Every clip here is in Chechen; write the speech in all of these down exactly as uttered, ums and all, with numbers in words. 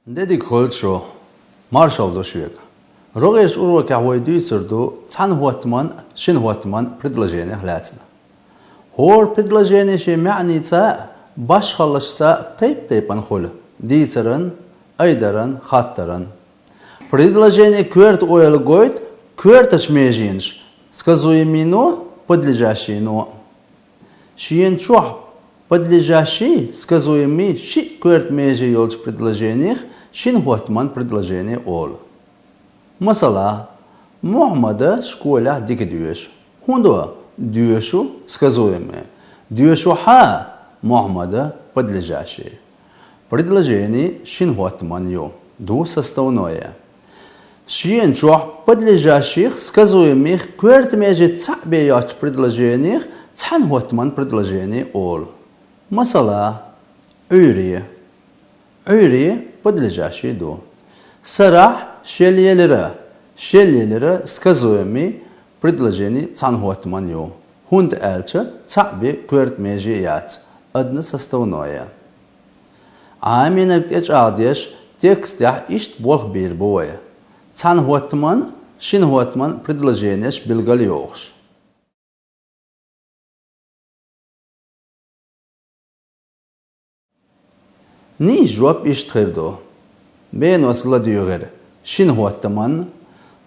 Де дика хуьлда шу, маршалла ду шуьга. РогӀерчу урокехь вай дуьйцур ду цхьанахӀоттаман, шинахӀоттаман предложенех лаьцна. ХӀора предложенешин маьӀница а, башхаллашца а тайп-тайпана хуьлу: дийцаран, айдаран, хаттаран. Предложени коьрта ойла гойту коьртачу меженаш: сказуемино, подлежащино. Шена чохь подлежащий, сказуемый шиъ коьрта меже йолчу предложенех шинахӀоттаман предложени олу. Масала, Мухьаммада школехь дика доьшу. ХӀун до? Доьшу, сказуемый. Доьшуш, Мухьаммада, подлежащий. Предложени шинахӀоттаман ю, ду составное. Шена чохь подлежащих, сказуемых коьрта меже цхьаъ бен йоцчу предложенех цхьанахӀоттаман предложени олу. Масала, Ӏуьйре. Ӏуьйре подлежащий ду. Сарахь шел елира. Шел елира сказуемый предложени цхьанахӀоттаман ю, хӀунда аьлча цхьаъ бен коьрта меже яц, односоставное. Ӏамийнарг тӀечӀагӀдеш, текстехь иштта болх бийр бу вай, цхьанахӀоттаман, шинахӀоттаман предложенеш билгалйохуш. Нийса жоп иштта хир ду. Бенос ладуьйгӀира шинахӀоттаман,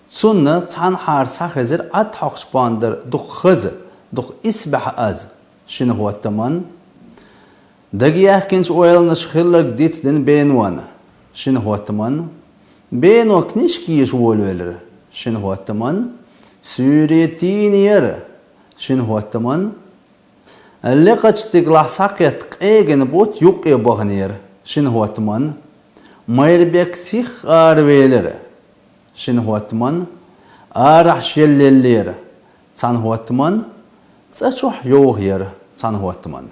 цунна цхьанхьара схьахезира Ӏад хьокхучу пондар дукха хаза, дукха исбаьхьа аз, шинахӀоттаман. Дагаяьккхинчу ойланаш хилларг дицдина Бенона, шинахӀоттаман. Бено книшка йийша волавелира, шинахӀоттаман. Суьйре тийна яра, шинахӀоттаман. Лекхачу стигалахь схьакхетта къегина бутт юккъе баханера, шинахӀоттаман. Майрбек сихха аравелира, шинахӀоттаман. Арахь шел еллера, цхьанахӀоттаман. ЦӀа чохь йовха яра, цхьанахӀоттаман.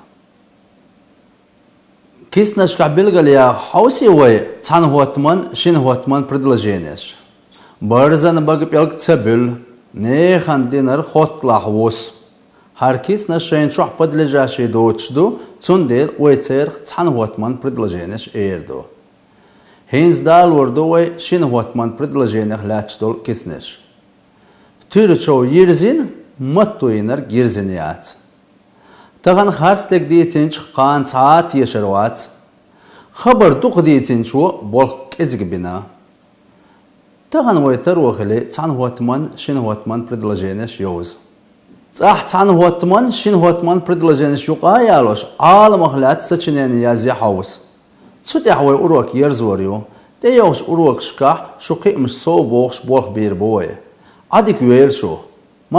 Киснашкахь билгалъяха хьовсий вай цхьанахӀоттаман, шинахӀоттаман предложенеш. Барзана бага пӀелг ца буьллу, нехан динарг хотталахь вусу. ХӀара киснаш шайна чохь подлежащий доцуш ду, цундела вай церах цхьанахӀоттаман предложенеш эр ду. ХӀинца далор ду вай шинахӀоттаман предложенех лаьтташ долу киснаш. Туьра чов йирзина, матто йинарг йирзина яц. Тахана харцдерг дийцинчух кхана цхьа а тешар вац. Хабар дукха дийцинчо болх кӀезиг бина. Тахана вай таро хили цхьанахӀоттаман, шинахӀоттаман предложенеш йовза. ЦӀахь цхьанахӀоттаман, шинахӀоттаман предложенеш юкъа а ялош, Ӏаламах лаьцна сочинени язъян хьовса. Цу тӀехь вай урок ерзор ю. ТӀейогӀучу урокашкахь шу кхиамаш сов бохуш болх бийр бу вай. Ӏадика йойла шу!